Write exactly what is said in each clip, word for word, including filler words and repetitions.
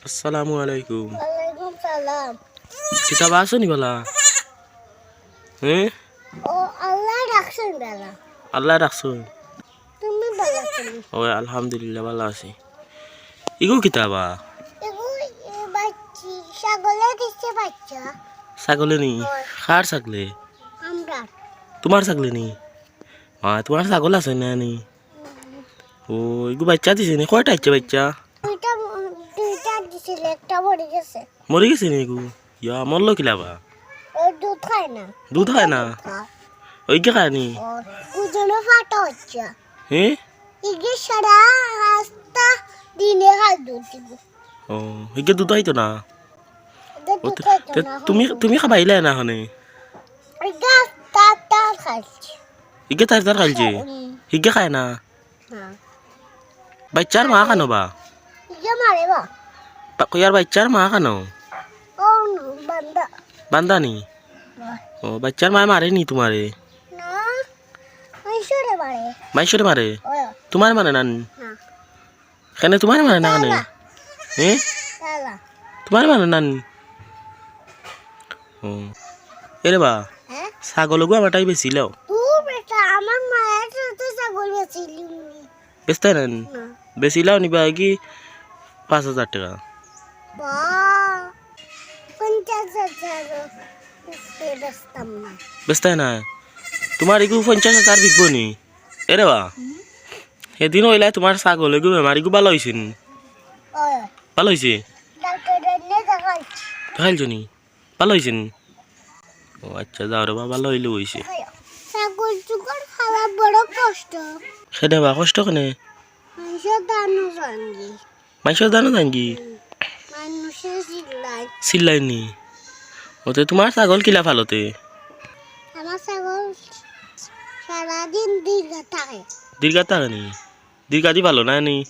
আসসালামু আলাইকুম। ওয়ালাইকুম সালাম। কিতা বা আছো নি বালা? হ্যাঁ? ও, আল্লাহ রাখছইন বালা। আল্লাহ রাখছইন? তুমি বালা আছো নি? ও, আলহামদুলিল্লাহ, বালা আছি। ইগু কিতা বা? এগু, এ, বাচ্চি, ছাগলে দিছে বাচ্চা। ছাগলে নি? অয়। কার ছাগলে? আমরার। তুমার ছাগলে নি? মা, তুমার ছাগল আছে না নি? ও, ইগু বাচ্চা দিছে নি? কয়টা আইছে বাচ্চা? দুইটা, দুইটা দিছিল, একটা মরি গেছে। মরি গেছে নি ইগু? ইয়া, মরলো কিলা বা? ও দুধ খায় না। দুধ খায় না? দুধ খায়। ওই কে খায় নি? ও, দুজনে ফাটা হচ্ছে। হ্যাঁ? ইগে সারা রাস্তা দিনে খায় দুধ ইগু। ও, ইগে দুধ খাইতো না? ইগে ও, দুধ তে, খাইতো তে না, তুমি, খাইতো তুমি না। খাবাইলে না হনে? ইগে তার তার খাইছে। ইগে তার তার খাইছে? হুম। ইগে খায় না? না। বাচ্চার মা কানো বা? ইগে মারে বা। বা-, কইয়ার বাচ্চার মা কানো? ও, বান্দা। বান্দা নি? না। ও, বাচ্চার মায় মারে নি তুমারে? না, মাইনষরে মারে। মাইনষরে মারে? ও। তুমারে মারে না নি? না। কেনে তুমারে মারে না কেনে? না। হ্যাঁ? না, না। তুমারে মারে না নি? ও। এরে বা, হ্যাঁ? ছাগল গো আমার তাই বেচিলাও। ও বেটা, আমার মায়ের সাথে ছাগল বেচিলি। বেচতায় না নি? না। বেচিলাও নি বা কি পাঁচ হাজার টেকা? বা, পঞ্চাশ হাজার উপরে বেচতাম না। বেচতায় না? তুমার ইগু পঞ্চাশ হাজার বিকবো নি? এরে বা, হুম? সেদিন অইলা তুমার ছাগল ইগু বেমার ইগু বালা অইছে নি? অয়। বালা অইছে? ডাক্তার এনে দেখাইছি। দেখাইলছো নি? বালা অইছে নি? ও আচ্ছা, যাও রে বা, বালা অইলে অইছে। ছাগল চুগল খাওয়া বড় কষ্ট। কেনে বা, কষ্ট কেনে? মাইনষর ধানও জানগি। মাইনষর ধানও জানগি? মাইনষে চিল্লায়। চিল্লায় নি? ও তে তুমার ছাগল কিলা ফালো তে? আমার ছাগল সারাদিন দীর্ঘা থাকে। দীর্ঘা থাকে নি? দীর্ঘা দি ফালো না নি?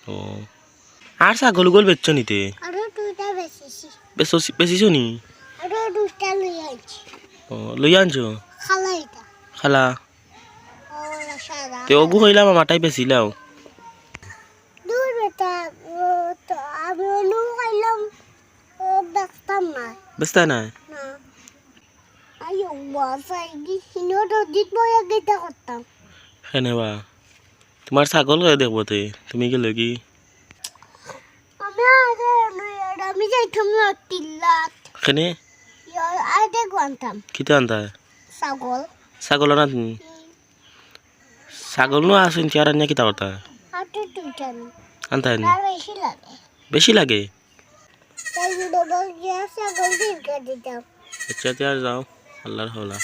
ও। আর ছাগল উগল বেচছো নি তে? আরো দুইটা বেচিছি। বেচছি-, বেচিছো নি? আরো দুইটা লই আনছি। ও, লই আনছো? খালা এটা। খালা। ও, সাদা। তে ওগু কইলাম আমার তাই বেচিলাও। দূর বেটা, ও তো আমি অনু কইলাম, ও বেচতাম না। বেচতায় না? না। আইও, বাসায় গি, হিনো তো দিত বয়া গেটা করতাম। কেনে বা? তুমার ছাগল কে দেখবো তে? তুমি গেলে কি? আমি আগে, আমি, আমি যাইতাম না টিল্লাত। কেনে? ইয়া, আগে আনতাম। কিতা আনতায়? ছাগল। ছাগল আনাত নি? হুম। ছাগল নু আছইন, চেয়ার আনিয়া কিতা করতায়? আটে দুইটা নি। আনতায় নি? না, বেশি লাগে। বেশি লাগে? তাই জন্য বল গিয়া ছাগল দিন করে দিতাম। আচ্ছা, তে আর যাও, আল্লাহর হাওলা।